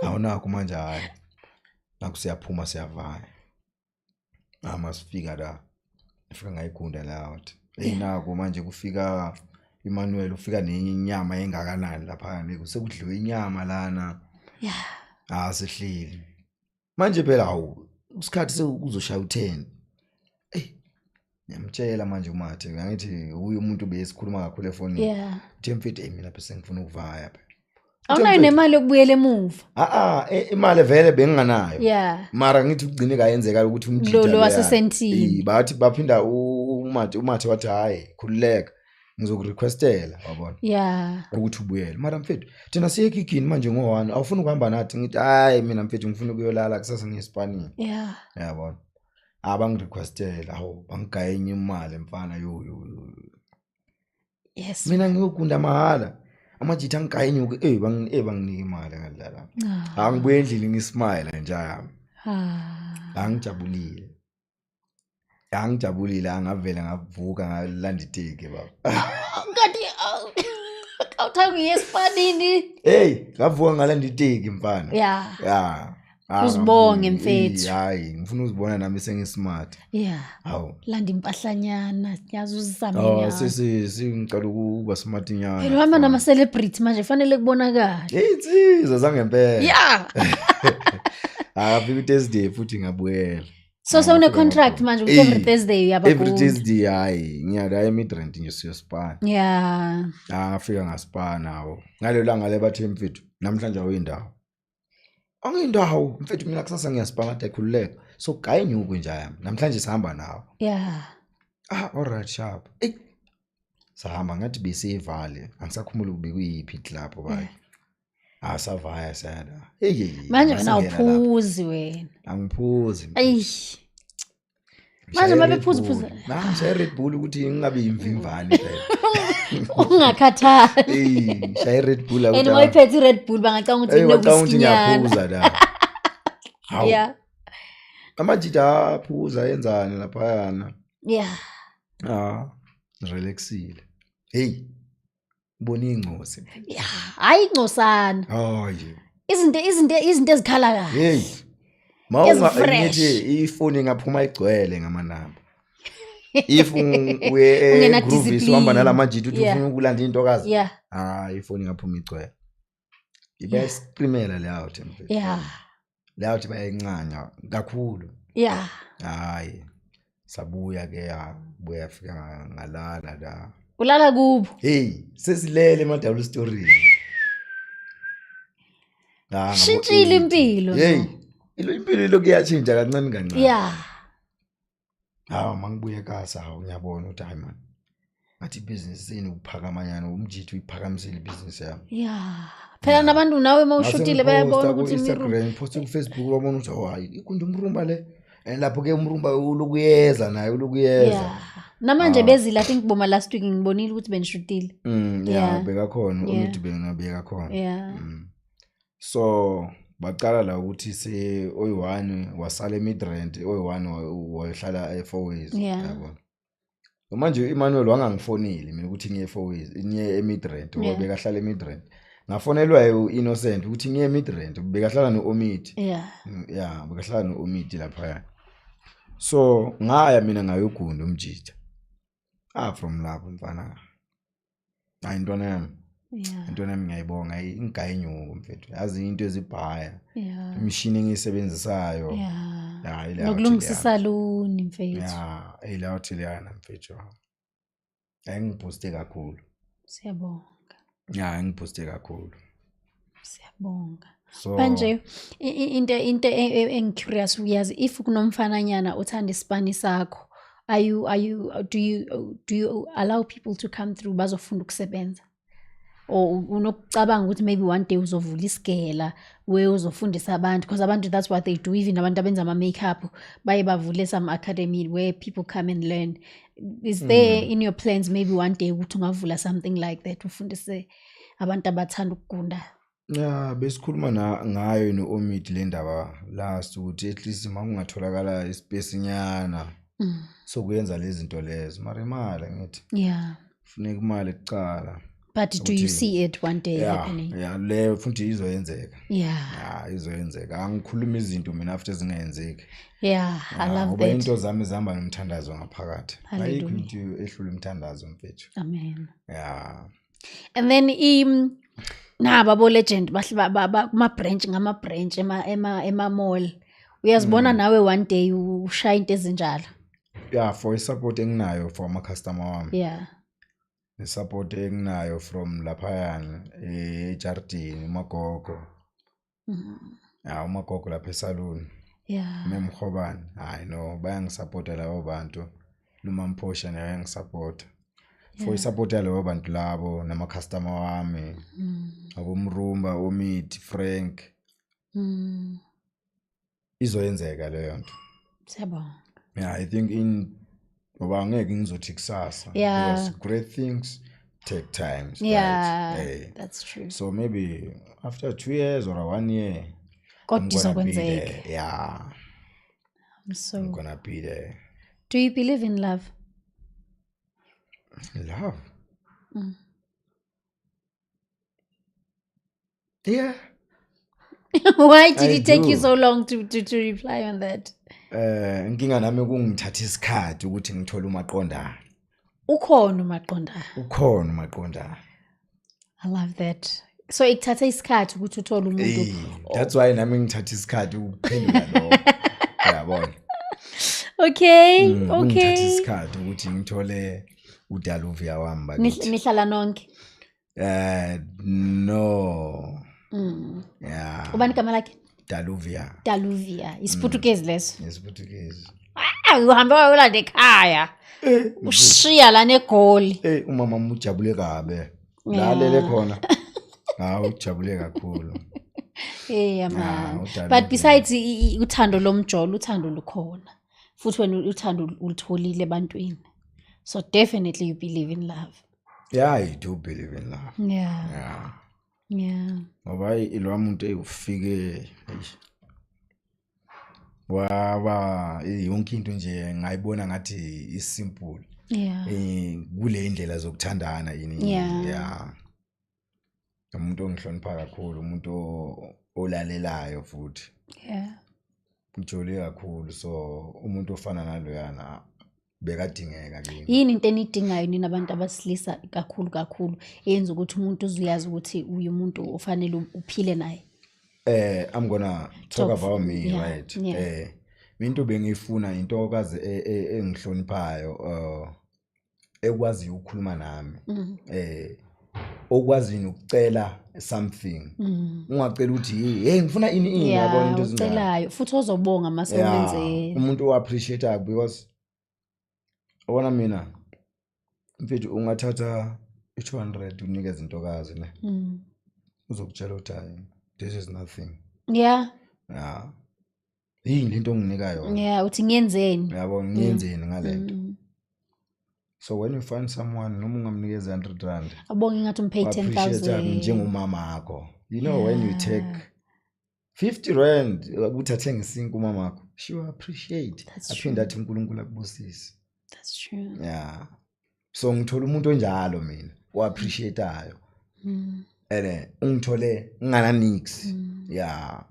Awunakho manje, hayi, nakho siyaphuma, siyavaya. Ah, masifika la, ifika ngayigunda la out. Hey, nako manje kufika Emmanuel, ufika nenye inyama engakanani lapha, sekudliwe inyama lana. Ah, sihleli manje phela, hawu, isikhathi sekuzoshaya u10. Ey, ngiyamtshela manje uMathe, angithi uye umuntu besikhuluma kakhulu efonini. Uthe, "Mfethu, hey, mina bese ngifuna ukuvaya phela." Awunayo nemali yokubuyela emuva. Ah ah, imali vele benginganayo. Mara ngithi ugcine kayenzeka ukuthi umjita Lo loya- wasesentini. Eh, bathi baphinda uMathe wathi, "Hayi, khululeka, ngizokurequestela," wabona, ukuthi ubuyele. Mara mfethu, thina siye ekikini manje ngo-1, awufuni ukuhamba nathi? Ngithi, "Hayi, mina mfethu ngifuna ukuyolala, kusasa ngiye esipanini." Yabona, abangirequestela, hawu, bangigaye enye imali mfana, yo yo yo. Mina ngiyogunda mahhala, amajitha angigaye inyuku, banginika imali ngalala. Angibuye endlini ngismile nje yami. Angijabulile, angijabulile, angavele ngavuka ngalanda iteki, baba. Kanti awuthanga uye esipanini. Hey, ngavuka ngalanda iteki, mfana. Ya. Ah, Uzibonge, ngabuya. mfethu. Eh, hayi, ngifuna uzibona nami sengismart. Hawu. Landa impahlanyana, yazi, uzizame Oh, nyana. sesi singicela ukuba smart nyana. Phela uhamba nama-celebrity manje, fanele kubonakala. Hey, insizwa zangempela. Akafika uThursday futhi ngabuyela. So sewune contract manje ukuthi every Eh, Thursday every uyabagunda. Thursday, hayi, ngiyala eMidrand nje, siyosipana. Ah, ngafika ngaspana nawo. Ngalelo langa le bathe, "Mfethu, namhlanje awuyindawo." Angiyindawo, mfethu, mina kusasa ngiyasipana, kade khululeka. So gaye inyuku nje yami. Namhlanje sihamba nawo. Ah, all right, sharp. Ey. Sahamba, ngathi besivale. Angisakhumbuli bekuyiphi club bayi. Ah, savaya saya. Hey hey. Manje wena masingena lapho. awuphuzi wena. Angiphuzi. Ayi. Manje uma bephuza phuza. Na, ngishaye Red Bull ukuthi ngingabe imvimvane phela. Ungakhathali. Ey, shaye Red Bull. And uma uyiphethe i-Red Bull bangacanga ukuthi Hey, wacanga ukuthi kunokuskinyana. ngiyaphuza la. Hawu. Amajita aphuza, yenzani laphayana. Ah, relaxile. Hey. Ubona ingcosi. Yeah. Hayi, ingcosana. Hayi. Izinto ezikhala kahle. Hey. Mawunga Ezi-fresh. ngithi ifoni ingaphuma igcwele ngamanamba. If uye Ungena eGroovies discipline. uhamba nalamajita uthi ufuna ukulanda intokazi. Ah, ifoni ingaphuma igcwele. Ibayiscreamela le out, mfethu. Le out bayayincanya kakhulu. Hayi. Sabuya ke, yabuya, fika ngalala la. Ulala kubo. Hey, sesilele emadouble story. Ah, ngabo Shintshile 8. impilo, Hey, no. ilo impilo lokhu iyatshintsha kancane kancane. Hawu, mangibuye ekasi, hawu, ngiyabona ukuthi hayi man. Ngathi ibhizinisi seni ukuphakamanyana, umjithu uyiphakamisile ibhizinisi yami. Yeah. Phela nabantu nawe uma ushutile bayabona ukuthi Instagram, ngiposte ku Facebook, babona ukuthi, oh, hayi, ikunda umrumba le. And lapho ke umrumba ulokuyeza naye, ulokuyeza. Yeah. Namanje Ah. bezile, I think boma last week ngibonile ukuthi benishutile. Yeah, bekakhona, umithi bekakhona. So baqala la ukuthi se oyi-one wasala eMidrand, oyi-one wahlala e-Fourways. Yabona. Manje u-Emmanuel wangangifoneli mina ukuthi ngiye e-Fourways, ngiye eMidrand, ngoba bekahlala eMidrand. Ngafonelwa u-Innocent ukuthi ngiye eMidrand, bekahlala no-Omid. Yeah, bekahlala no-Omid laphaya. So ngaya mina ngayogunda umjitha. Ah, from lapho mfana. Hayi, intwana yami. Intwana yami ngiyayibonga, ingigaye inyuku mfethu. Yazi into ezibhaya. Imishini engiyisebenzisayo. Hayi, le Nokulungisa out leyana. isaluni, mfethu. Yeah, hey, le out leyana mfethu. Ayingibooste kakhulu. Siyabonga. Yeah, ingibooste kakhulu. Siyabonga. So Manje into engicurious uyazi, if kunomfananyana uthanda isipani sakho, are you do you allow people to come through bazofunda ukusebenza? Or unokucabanga ukuthi maybe one day uzovula isigela where uzofundisa abantu, because abantu, that's what they do, even abantu abenza ama-makeup baye bavule some academy where people come and learn. Is there in your plans maybe one day ukuthi ungavula something like that, ufundise abantu abathanda ukugunda? Ya, besikhuluma na ngayo no-Omid le ndaba last, ukuthi at least uma kungatholakala ispace nyana sokuyenza lezi zinto lezo, mara imali, ngithi funeka imali kucala. But do you see it one day happening? Yeah, le futhi izoyenzeka. Yeah. Yeah, izoyenzeka. Angikhuluma izinto mina after zingayenzeki. Yeah, I love ngoba that. Into zami zihamba nomthandazo ngaphakathi. Ayikho Hallelujah. into ehlula umthandazo mfethu. Amen. Yeah. And then naba bo legend bahle kuma branch ngama branch ema mall. Uyazibona nawe one day ushaya into ezinjalo. Yeah, for i-support enginayo for ama customer wami. Yeah. I-support enginayo from laphayana eJardini uMagogo. Yeah, uMagogo lapha esalon. Yeah. Memkhobani. Hayi no, bayangisupporta labo bantu. Noma Mphosha naye uyangisupporta. For i-support yalabo bantu labo nama customer wami. Abomrumba, Omid, Frank. Izoyenzeka leyo nto. Siyabonga. Yeah, I think in ngoba angeke ngizothi kusasa. Yeah. Because great things take time. Yeah, right? Hey. That's true. So maybe after 2 years or 1 year, Kodwa I'm gonna be izokwenzeka. there. Yeah. I'm I'm gonna be there. Do you believe in love? Love? Yeah. Why did I it take you do. so long to reply on that? Inkinga nami kungithatha isikhathi ukuthi ngithole umaqondana. Ukhona umaqondana. Ukhona umaqondana. I love that. So ikuthatha isikhathi ukuthi uthole umuntu. That's why nami ngithatha isikhathi ukuphendula lokho. Uyabona? Okay, Kungithatha okay. isikhathi ukuthi ngithole uDaluvia wami bakithi. Nihlala nonke? No. Yeah. Ubani igama lakhe? Daluvia. Daluvia. Isiputukezi leso. Isiputukezi. Uhambe wayolanda ekhaya. Ushiya lana eGoli. Umama ujabule kabe. La lele khona. Hawu ujabule kakhulu. Yeah, man. uDaluvia. But besides uthando lomjolo, uthando lukhona. Futhi wena uthando ulitholile ebantwini. So definitely you believe in love. Yeah, I do believe in love. Yeah. Yeah. Yeah. Ngoba ilwa muntu eyufike waba yonke into nje ngayibona ngathi is simple. Yeah. Kule indlela zokuthandana yini. Yeah. Yeah. Umuntu ongihlonipha kakhulu, umuntu olalelayo futhi. Yeah. Ujole kakhulu, so umuntu ofana naloyana bekadingeka kimi. Yini into enidingayo nina abantu abasilisa kakhulu kakhulu eyenza ukuthi umuntu uzuyazi ukuthi uyu umuntu ofanele uphile naye? I'm gonna talk about me, yeah, right? Yeah. Into bengifuna into okaze engihloniphayo, ekwazi ukukhuluma nami. Okwazi ukucela something. Ungacela ukuthi hey ngifuna ini yabona into ezinjalo. Ucelayo futhi ozobonga mase umenzele. Umuntu o appreciate because ubona mina mfethu ungathatha i200 unikeze intokazi ne. Uzokutshela ukuthi hayi this is nothing. Yeah. Yeah. Yini lento onginika yona? Yeah, uthi ngiyenzeni? Yabona ngiyenzeni ngalento. So when you find someone noma ungamnikeza 100 rand, abonge ngathi umpay 10,000 njengomama wakho. You know when you take 50 rand ukuthi athenge isinki umama wakho, she will appreciate. Aphinde athi uNkulunkulu akubusise. That's true. Yeah. So ngithola umuntu onjalo mina, o appreciateayo. Ene ungithole ngana nix. Yeah.